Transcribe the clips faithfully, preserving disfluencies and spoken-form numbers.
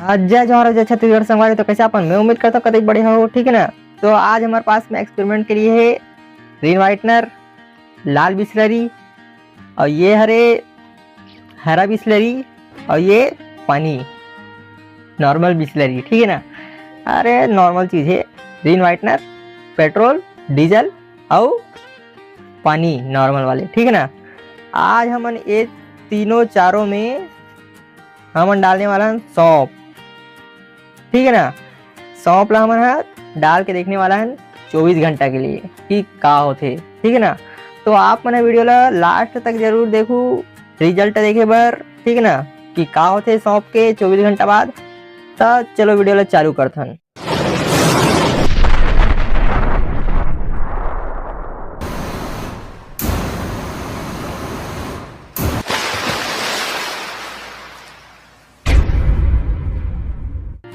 आज जय जोहार, जय छत्तीसगढ़ संगवारी। तो कैसे अपन? मैं उम्मीद करता हूँ कतई बढ़िया हो, ठीक है ना। तो आज हमारे पास में एक्सपेरिमेंट के लिए है रिन व्हाइटनर, लाल बिसलरी, और ये हरे हरा बिसलरी, और ये पानी, नॉर्मल बिसलरी, ठीक है ना। अरे नॉर्मल चीज है, रिन व्हाइटनर, पेट्रोल, डीजल और पानी नॉर्मल वाले, ठीक है ना। आज हमन ये तीनों चारों में हमन डालने वाला हन सौंफ, ठीक है ना। सौंफ ला हमन ह डाल के देखने वाला हन चौबीस घंटा के लिए कि का होथे, ठीक है ना। तो आप मन ह वीडियो ला लास्ट तक जरूर देखू, रिजल्ट देखे बर, ठीक है ना, कि का होथे सौंफ के चौबीस घंटा बाद। त चलो वीडियो ला चालू करथन।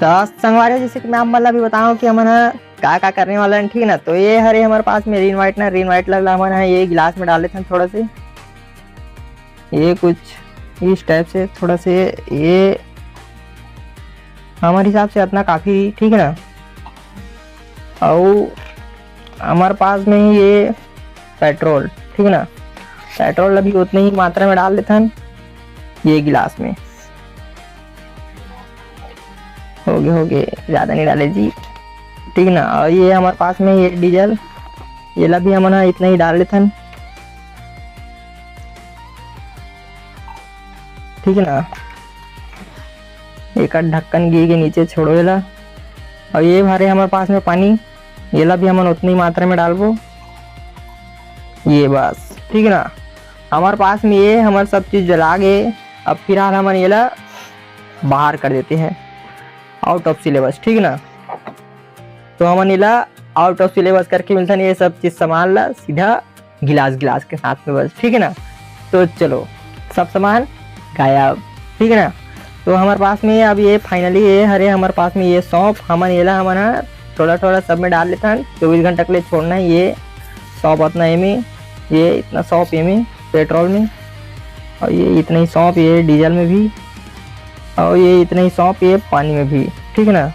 तो संगवारी हो, जैसे कि मैं आप मन ला भी बताऊं कि हमन ह का का करने वाला हन, ठीक ना। तो ये हरे हमारे पास में रिन व्हाइटनर, रिन व्हाइटनर ला हमन ह ये गिलास में डाल लेथन थोड़ा से, ये कुछ इस टाइप से थोड़ा से, ये हमारे हिसाब से इतना काफी, ठीक है ना। और हमारे पास में ही ये पेट्रोल, ठीक है ना, पेट्रोल अभी उतने ही मात्रा में डाल लेथन ये गिलास में। हो गए, हो गए, ज्यादा नहीं डाले जी, ठीक ना। और ये हमारे पास में ये डीजल, ये ला भी हमन ह इतना ही डाल लेथन, ठीक है ना। एक ढक्कन गिर के नीचे छोड़ो एला। और ये हरे हमारे पास में पानी, ये ला भी हमन उतनी मात्रा में डालबो। ये बस, ठीक है ना। हमारे पास में ये हमारे सब चीज जला गए। अब फिलहाल हमन ये ला बाहर कर देते हैं, आउट ऑफ सिलेबस, ठीक है ना। तो हमन ये ला आउट ऑफ सिलेबस करके मिलथन ये सब चीज सामान ला सीधा गिलास, गिलास के साथ में बस, ठीक है ना। तो चलो, सब सामान गायब, ठीक है ना। तो हमारे पास में अब ये फाइनली ये हरे हमारे पास में ये सौंफ, हमन ये ला हमन ह थोड़ा थोड़ा सब में डाल लेथन। चौबीस घंटा के लिए छोड़ना है ये सौंफ उतना एमे, ये इतना सौंफ एमे पेट्रोल में, और ये इतना ही सौंफ ये डीजल में भी, और ये इतना ही सौंफ ये पानी में भी, ठीक है ना।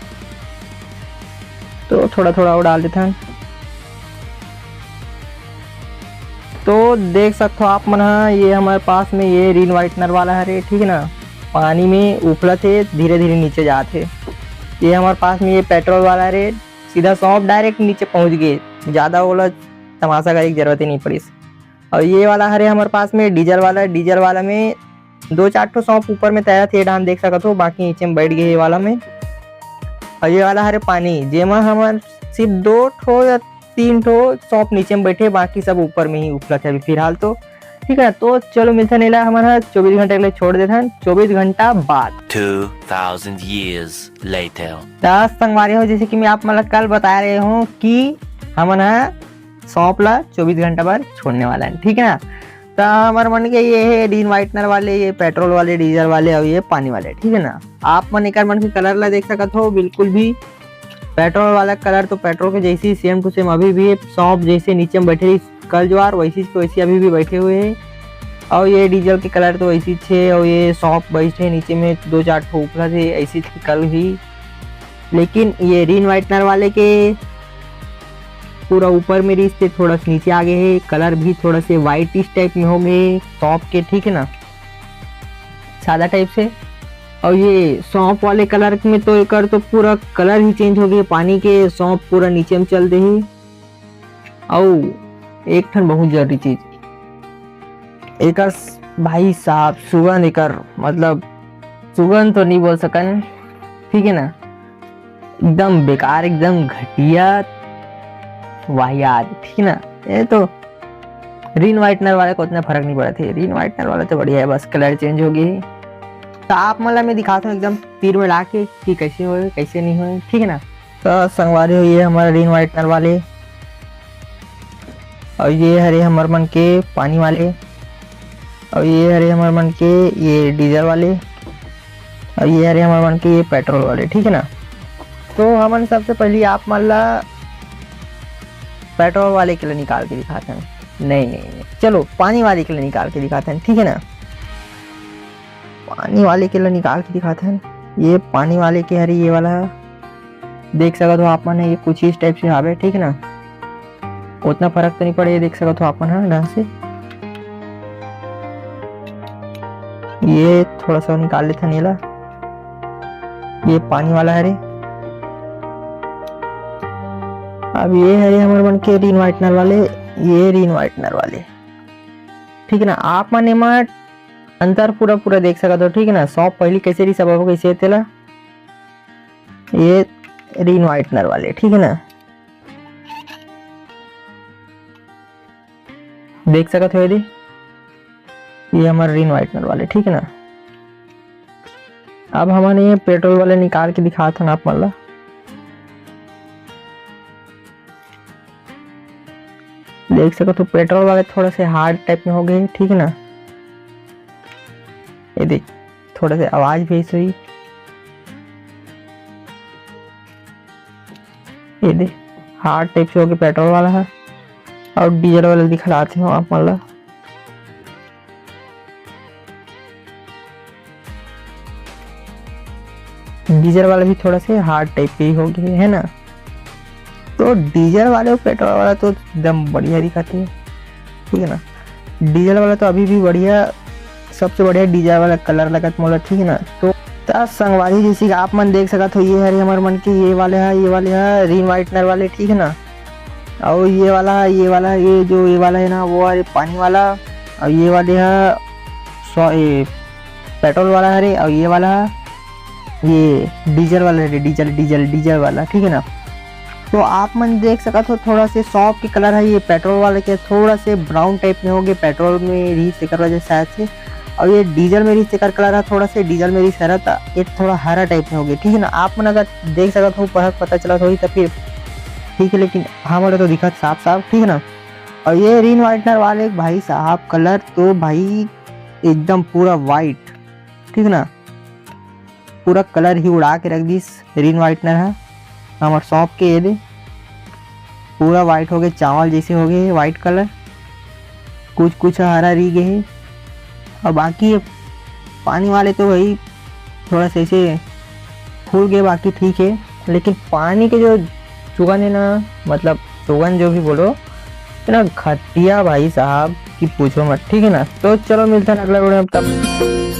तो थोड़ा थोड़ा और डाल देथन। तो देख सकते हो आप मन ह, ये हमारे पास में ये रिन व्हाइटनर वाला हरे, ठीक है ना, पानी में उफलत हे, धीरे धीरे नीचे जात हे। ये हमारे पास में ये पेट्रोल वाला हरे, सीधा सौंफ डायरेक्ट नीचे पहुंच गए, ज्यादा ओला तमाशा करे की जरूरत ही नहीं पड़िस। और ये वाला हरे हमारे पास में डीजल वाला, डीजल वाला में दो चार ठो सौंफ ऊपर में तैरत हे, ये डाहन देख सकत हो, बाकी नीचे में बैठ गए ये वाला में। और ये वाला हरे पानी, जेमा हमर सिर्फ दो ठो या तीन ठो सौंफ नीचे में बैठे, बाकी सब ऊपर में ही उफलत है अभी फिलहाल तो, ठीक है ना। तो चलो मिलथन एला हमन ह चौबीस घंटा के लिए छोड़ देथन, चौबीस घंटा बाद। Two thousand years later. त संगवारी हो, जैसे कि मैं आप मन ला कल बताए रहे हूँ कि हमन ह सौंफ ला चौबीस घंटा बाद छोड़ने वाला है, ठीक है ना। त हमर मन के ये है रिन व्हाइटनर वाले, ये पेट्रोल वाले, डीजल वाले और ये पानी वाले, ठीक है ना। आप मन एकर मन के कलर ला देख सकत हो, बिल्कुल भी पेट्रोल वाला कलर तो पेट्रोल के जैसे ही सेम टू सेम अभी भी है। सौंफ जैसे नीचे में बैठे रही कल ज्वार, वैसी के वैसी अभी भी बैठे हुए हैं। और ये डीजल के कलर तो वैसी छे, और ये सौंफ बैठे नीचे में दो चार ठो ऊपर थे ऐसी थी कल ही, लेकिन ये रिन व्हाइटनर वाले के पूरा ऊपर में रिस से थोड़ा सा नीचे आ गए है। कलर भी थोड़ा से व्हाइट इस टाइप में हो गए सौंफ के, ठीक है ना, सादा टाइप से। और ये सौंफ वाले कलर में तो एकर तो पूरा कलर ही चेंज हो गए, पानी के सौंफ पूरा नीचे में चल दे ही। और एक ठन बहुत जरूरी चीज, एकर स-, भाई साहब, सुगंध एकर, मतलब, सुगंध तो नहीं बोल सकन, ठीक है ना, एकदम बेकार, एकदम घटिया, वाहियात, ठीक है ना। ये तो रिन व्हाइटनर वाले को उतना फर्क नहीं पड़ा थे, रिन व्हाइटनर वाला तो बढ़िया है, बस कलर चेंज हो गई है। तो आप मन ला मैं दिखाता हूँ एकदम तीर में ला के कि कैसे होए, कैसे नहीं होए, ठीक है ना। तो संगवारी हो, ये हमारा रिन व्हाइटनर वाले, और ये हरे हमर मन के पानी वाले, और ये हरे हमर मन के ये डीजल वाले, और ये हरे हमर मन के ये पेट्रोल वाले, ठीक है ना। तो हमन सबसे पहले आप मन ला पेट्रोल वाले के लिए निकाल के दिखाते हैं, नहीं, नहीं, नहीं, चलो पानी वाले के लिए निकाल के दिखाते हैं, ठीक है ना। पानी वाले के लिए निकाल के दिखाते हैं। ये पानी वाले के हरे, ये वाला ह। देख सकत हो आप मन, ये कुछ इस टाइप से हावे, ठीक है ना। उतना फर्क तो नहीं पड़े, ये देख सकत हो आप मन ह ढंग से। ये थोड़ा सा निकाल लेथन एला। ये पानी वाला हरे। अब ये हरे हमर मन के रीन व्हाइटनर वाले, ये रीन व्हाइटनर वाले, ठीक है ना। आप मन एमा अंतर पूरा पूरा देख सकत हो, ठीक है ना। सौंफ पहली कैसे रही, सब अब कैसे तेला, ये रीन व्हाइटनर वाले, ठीक है ना। देख सकत हो यदि ये हमारे रीन व्हाइटनर वाले, ठीक है ना। अब हमन ये पेट्रोल वाले निकाल के दिखात हन आप मन ला। देख सकत हो पेट्रोल वाले थोड़ा से हार्ड टाइप में हो गए, ठीक है ना। ये देख, थोड़ा से आवाज भी ऐसे हुई। ये दे, हार्ड टाइप से हो गए पेट्रोल वाला ह। और डीजल वाला दिखलाते हो आप मन ला। डीजल वाला भी थोड़ा से हार्ड टाइप के ही हो गए, है ना। तो डीजल वाले और पेट्रोल वाला तो एकदम बढ़िया दिखत हे, ठीक है ना। डीजल वाला तो अभी भी बढ़िया, सबसे बढ़िया डीजल वाला कलर लगत मोला, ठीक है ना। तो त संगवारी, जैसे कि आप मन देख सकत हो, ये हरे हमर मन के, ये वाले ह, ये वाले ह रीन व्हाइटनर वाले, ठीक है ना। और ये वाला, ये वाला, ये जो ये वाला है ना, वो हरे पानी वाला। और ये वाले ह सौ, ये पेट्रोल वाला हरे। और ये वाला ह, ये डीजल वाला हरे, डीजल, डीजल, डीजल वाला, ठीक है ना। तो आप मन देख सकत हो, थोड़ा से सौंफ के कलर है, ये पेट्रोल वाले के थोड़ा से ब्राउन टाइप में हो गए, पेट्रोल में रहिस तेकर वजह से शायद से। और ये डीजल में रहिस तेकर कलर है, थोड़ा से डीजल में रहिस हरा, त ये थोड़ा हरा टाइप में हो गए, ठीक है ना। आप मन अगर देख सकत हो, पढ़त पता चलत होही त फिर ठीक है, लेकिन हमला तो दिखत साफ साफ, ठीक है ना। और ये रीन व्हाइटनर वाले भाई साहब, कलर तो भाई एकदम पूरा व्हाइट, ठीक है ना, पूरा कलर ही उड़ा के रख दिस रीन व्हाइटनर ह। हमर सौंफ के ये दे, पूरा व्हाइट हो गए, चावल जैसे हो गए व्हाइट कलर, कुछ कुछ हरा रह गए हे। और बाकी ये पानी वाले तो भाई थोड़ा सा ऐसे फूल गए, बाकी ठीक है, लेकिन पानी के जो सुगंध है ना, मतलब सुगंध जो भी बोलो, इतना घटिया भाई साहब कि पूछो मत, ठीक है ना। तो चलो मिलते हैं अगला वीडियो में, तब